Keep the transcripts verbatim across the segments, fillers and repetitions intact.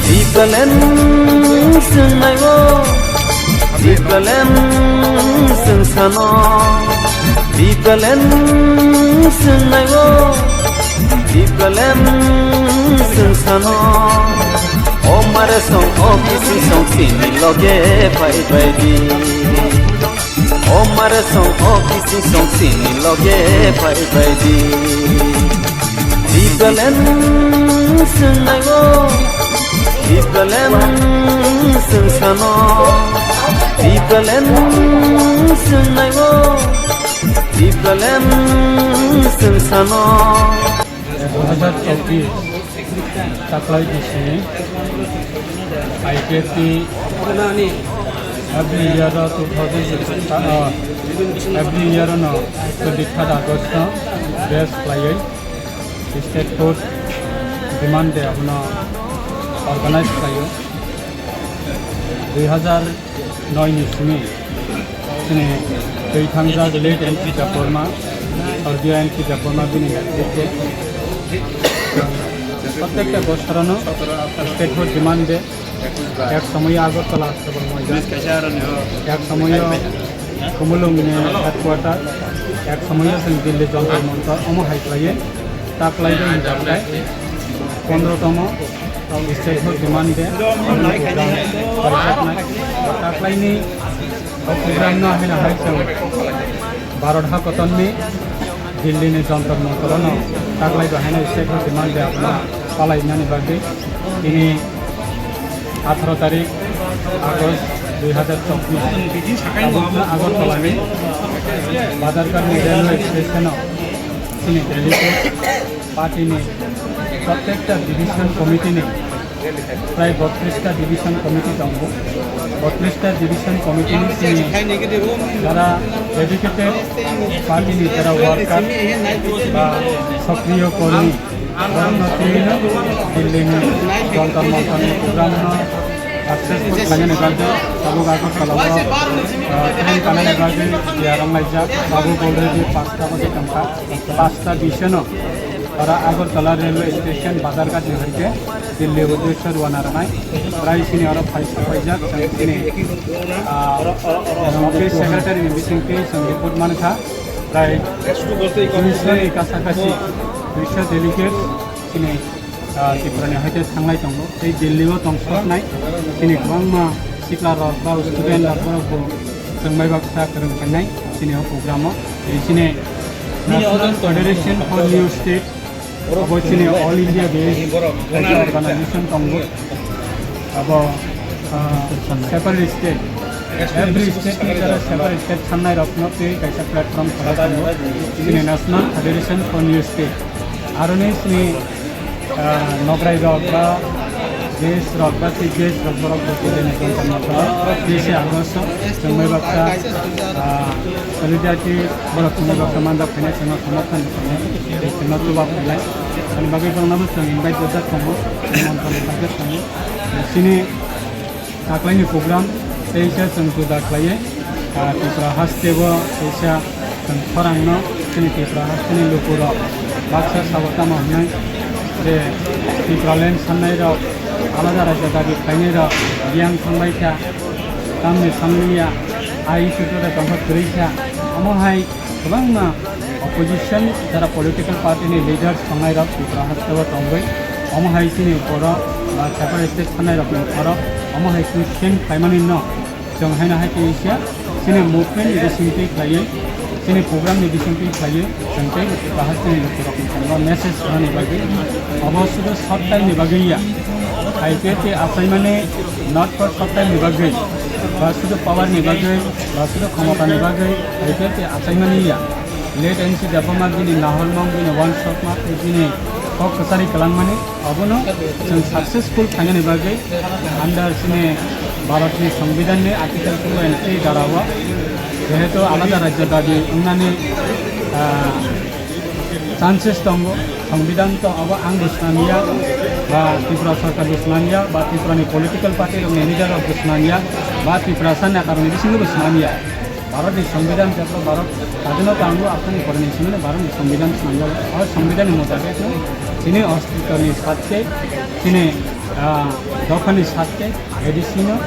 Bipelen swngnai-o, bipelen swngsano, bipelen swngnai-o, bipelen swngsano. O mare song, o kisi song, sini loge phai phai di. O mare song, o kisi song, sini loge phai phai di. Bipelen swngnai-o, bipelen swngsano. Bipelen swngnai-o, bipelen swngsano. Dui hazar chobbish taklai bisi I P F T every year o two thousand sixteen, uh, every year no twenty third August no base khlaiwi statehood demand day abono organize khlaio. Dui hazar noi ni simi chini twi thangjak late N P Debbarma, Swargiya N P Debbarma bini netrite. Prottekta bosorono statehood demand day, ek somoyo Agartala Astabal Moidan, ek somoyo Khumulwng ni headquarter, ek somoyo chwng Delhi Jantar Mantar omo hai khlaiwi taklai de hinjak khe pondro tomo statehood demand day program khlaijaknai. Taklaini o program no haino hai chwng Bharat hakotonni Delhi ni Jantar Mantar no taklai bai haino statehood demand day abono palainani bagwi tini atharo tarik August dui hazar chobbish tabukno Agartala ni Bazarghat ni railway station o chini delegate party ni prottekta division committee ni prai bottrista division committee tongo. Bottrista division committee ni simi jara dedicated party ni jara worker ba sokriyo kormi borokno twiwi no Delhi ni Jantar Mantar ni program no successful khlainani bagwi tabuk Agartala o, ah, tubun kanani bagwi tiyar wnglaijak. Tabuk already pasta baje tongkha, pasta bish no ora Agartala railway station Bazarghat ni hai khe Delhi uddesho rwna rwnai. Prai chini oro phai sapaijak, chwng chini, ah, office secretary ni bisingtwi chwng report mankha. Prai duiso ni kasakasi, duiso delegate chini, ah, Tripura ni hai khe thanglai tongo. Tei Delhi o tong soknai chini kwbangma sikla rok ba student rok borok bo chwng bai baksa kwrwng khainai chini o program o. Tei chini National Federation for New State Abo chini All India based kaisa organization tongo. Abo, ah, separate state, every state ni jara separate state sannai rokno tei kaisa platform khwlai tongo. Chini National Federation for New State. Aroni chini, ah, nograi rok ba Guest rok ba tei guest rok borok bo khe bini tongthokma borok tei se abo so chwngbai baksa, ah, solidarity borok chwngbai baksa manjak khainai chwngno somorthon khainai tei chwngno chuba khainai. Ani bagwi borokno bo chwng invite rwjak tongo, nimontroni bagwi tongo. Chini taklaini program tei se chwng juda khlaiwi, ah, Tripura haste bo teisa Chwng khorangno chini Tripura hasteni lukurok baksa sabo tamo hwnwi je Tipraland sannairok, alada raida dabi khlainairok biyang thangbai kha, tamni sanliya, a issue tongkha tongkha kwrwi kha. Omo hai kwbangma opposition jara political party ni leaders tongnairok Tripura hasteo tongwi, omo hai chini borok ba separate state sannairokni borok omo hai question khlaimani no. Chwng haino hai khe wngkha, chini movement ni bisingtwi khlaiwi, chini program ni bisingtwi khlaiwi, chwng tei bahai chini lukurokni thani message rwnani bagwi, obo sudu short time ni bagwi ya. I P F T achaimani not for short time ni bagwi, ba sudu power ni bagwi, ba sudu khomota ni bagwi I P F T achaimani ya. Late N C Debbarma bini naharmung, bini uansukma, bini Kok kwchari kwlangmani, abono chwng successful khlainani bagwi under chini Bharatni Songbidanni Article two and three darao jehetu alada rajyo dabi wngnani, ah, chances tongo, Songbidan to abo ang bo swnamya, ba Tripura Sarkar bo swnamya, ba Tripurani political party rokni leader rok bo swnamya, ba Tiprasa neta rokni bisingo bo swnamya. Bharatni Songbidan jatro Bharat sadhino tango aphani porani simi Bharatni Songbidan swnamjak. O Songbidanni mutabikno chini ostitoni satke, chini, ah, dophani satke, A D C no,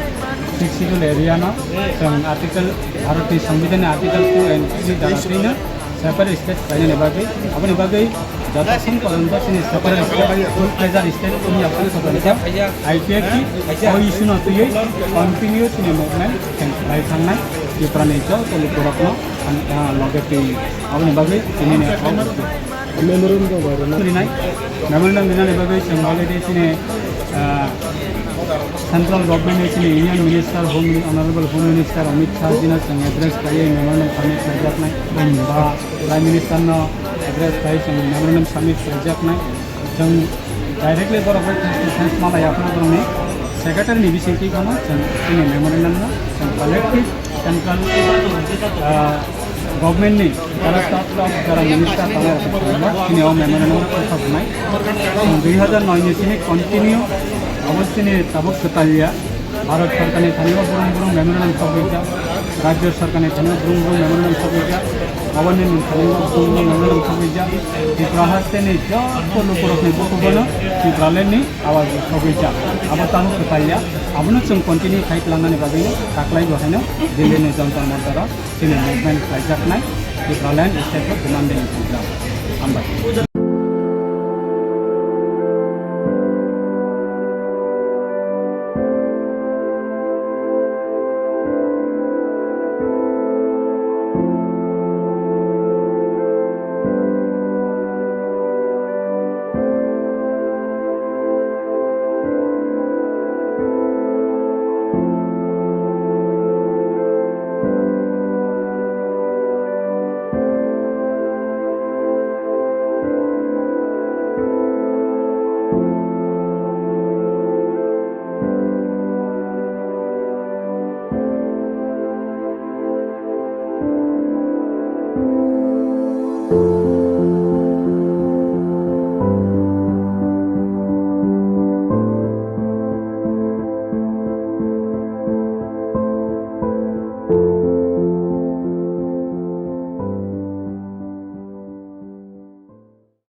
Sixth Schedule area no, chwng article, Bharatni Songbidanni article two and three dara three no separate state khlainani bagwi, aboni bagwi joto song porjonto chini separate state, full fledged state wngya phano sotonto I P F T o issue no twiwi continue chini movement khlai thangnai Tripurani joto lukurokno, ah, loge twi aboni bagwi chini ni memorandum bai rwna. Rinai, memorandum rinani bagwi chwng already chini, ah, central government ni chini Union Minister, Home, Honorable Home Minister Amit Shah jino chwng address khlaiwi memorandum submit khlaijaknai. Ba Prime Minister no address khlai chwng memorandum submit khlaijaknai. Chwng directly borok bai face to face malaya phano borokni secretary ni bisingtwi phano chwng chini memorandum no chwng collective central, ah, government ni jara top top jara minister tongo chini o memorandum no khaknai. Chwng dui hazar noi ni sini continue abo chini tabuk kwtalya. Bharat Sarkarni thani o brum brum memorandum sogwijak, Rajya Sarkarni thani o brum brum memorandum sogwijak, Government ni thani o brum brum memorandum sogwijak, Tripura hasteni joto lukurokni bukubono Tipraland ni awaj sogwijak. Abo tamo kwtalya, abono chwng continue khai tlangnani bagwi taklai bo haino Delhi ni Jantar Mantar o chini movement khlaijaknai Tipraland state o demanding program. Hambai.